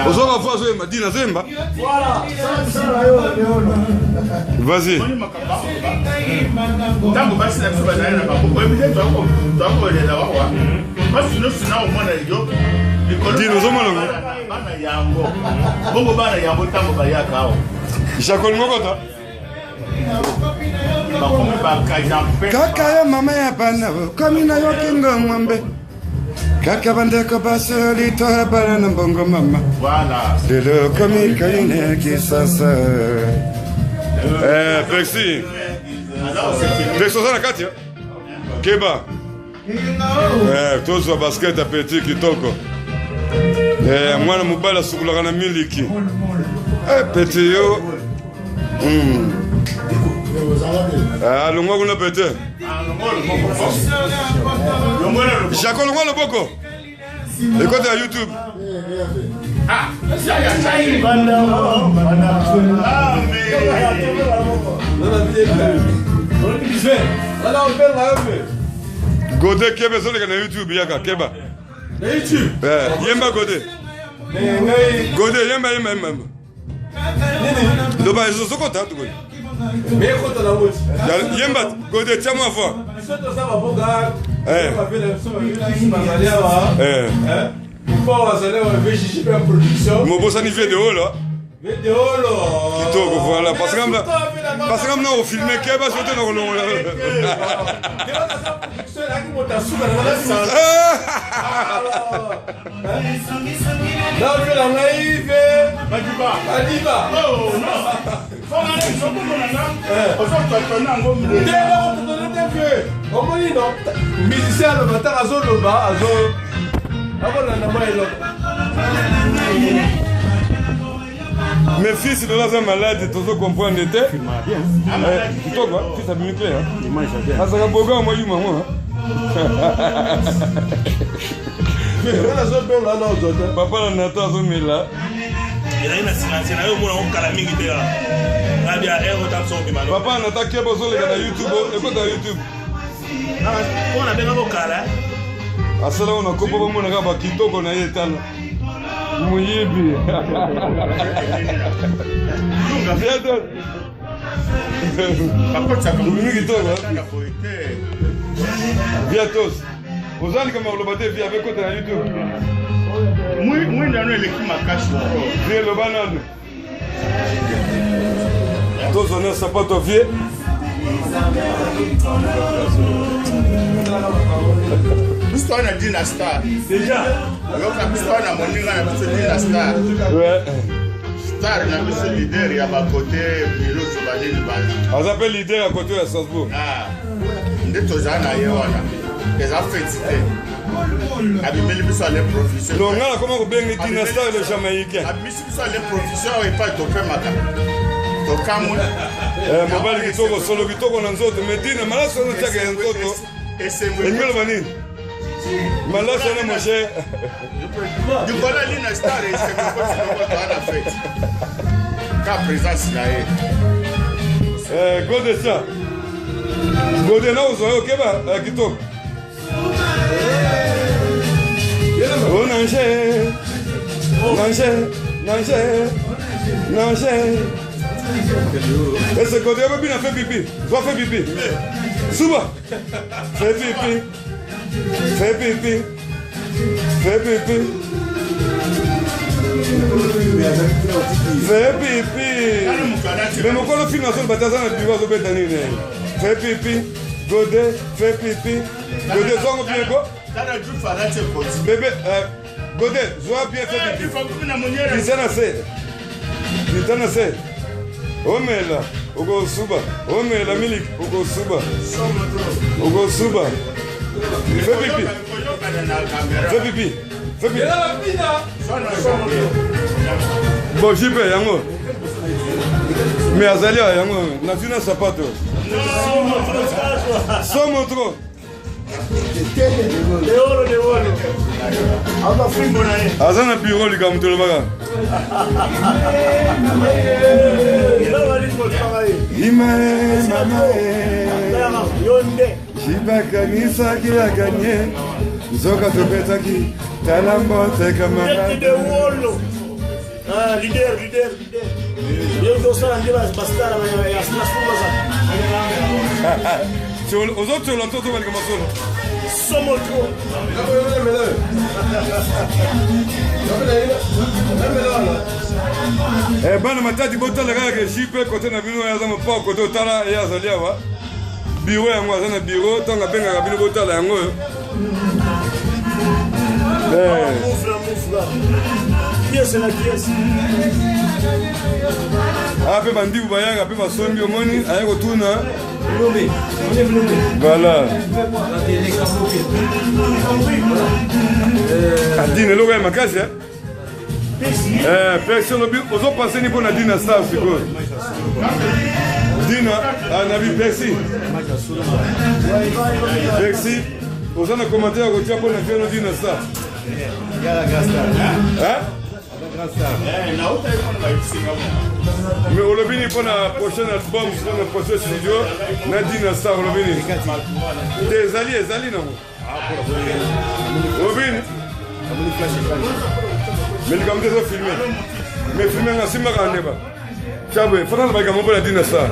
Ozoka fo azoyemba dina azoyemba. Vas-y. Ntango basi na biso bazali na bango oyebi te toakolela wawa basi nyonso na omona yo likolo Dino ozomona ngo bana yango bongo bana yango ntango bayaka awa Jacques Ngokota bakomi bakaja mpe kaka yo mama ya bana okomi na yo kingo mwambe kaka bandeko basoli to bana na mbongo mama voilà lelo okomi kaine kisasa. Eh, Pexi Pexi oza na kati keba. Eh, tozwa basket ya petit kitoko. Eh, mwana mobali asukulaka na miliki. Eh, petit yo. Ah, longwa kuna petit. Jaco longwa loboko. Ekota ya YouTube. Gode keba ezoleka na YouTube yaka keba. Eh, yemba Gode. Gode yemba yemba yemba. Loba ezokota tukoni. Yemba Gode tia mwa voix. Eh. Eh. Mobosani video là. Kitoko voilà parce que parce que na ofilme keba sote na kolongola. Omoni no musicien aloba ntango azoloba azo akolanda mwa eloko. Mais fils lelo aza malade tozo comprendre te. Kitoko fils abimi clair azalaka boga mwa yuma mwa. Papa na Nata azomela ezali na silence na yo omona ngo kala mingi te abia ero ta biso obima. Papa Nata keba ozoleka na YouTube ekota YouTube. Mpo nabenga ko kala. Asala ngo na kopo bamonaka bakitoko na ye tala moyibi. Obimi kitoko viatos oza likambo ya koloba te via bekota na YouTube. Mwinda no eleki makasi. Vie loba nanu tozwa na sapato vie. Biso wana Dina Star déjà oyoka biso wana moninga na biso Dina Star. Star na biso leader ya bakote milusu banini bana. Aza mpe leader ya kote ya Strasbourg. Nde tozala na ye wana eza feti te abimeli biso ale profession. Donc nga nakoma kobenga Dina Star le Jamaïcain. Abimisi biso ale profession oyo epai topemaka tokamwe. Mobali kitoko solo kitoko na nzoto mais Dina malasi wana otiaka ya nzoto elingi oloba nini malasi wana mon cher? Likolo Lina Star esengo ekoti na feti ka présence na ye. Gode sa Gode na ozwa yo keba kitoko. Oh nanje nanje nanje nanje ese Gode yo bina fait pipi zwa fait pipi suba fait pipi fait pipi fait pipi fait pipi. Mais mokolo film azoloba te aza na biro azobeta nini fait pipi Gode fait pipi Gode zwango bien ko bébé Gode zwa bien fait pipi kita na se kita na se omela okosuba omela miliki okosuba okosuba fait pipi fait pipi fait pipi. Bon jipe yango mais azali awa yango nazwi na sapato somo trop. Aza na biro likambo tolobaka imae mama jibakanisaki aganye nzoka tobetaki tala mbote camarade. Leader, leader, leader. Yo tosala nde bastar ya Strasbourg baza. Ozotiola to ozobalika masolo? Somo trop. Eh, bana Matadi, botala kaka ke JP kote na bino aza mopao kote otala ye azali awa biro yango aza na biro ntango abengaka bino botala yango oyo. Aya mpe bandibu bayaka mpe basombi, omoni aye kotuna. Voilà, adine eloko ya makasi. Persi olobi ozopense ni mpo na Dina Star sikoyo? Dina nabi Persi, Persi, oza na commentaire ya kotia mpo na viano Dina Star? Hein? Mais olobi nini mpo na prochain album, mpo na prochain studio na Dina Star? Olobi nini? Te, ezali ezali nango. Olobi nini? Mais likambo te, ezofilme, mais filme nga simbaka ndeba. Tiaboye fana na bakambo mpo na Dina Star.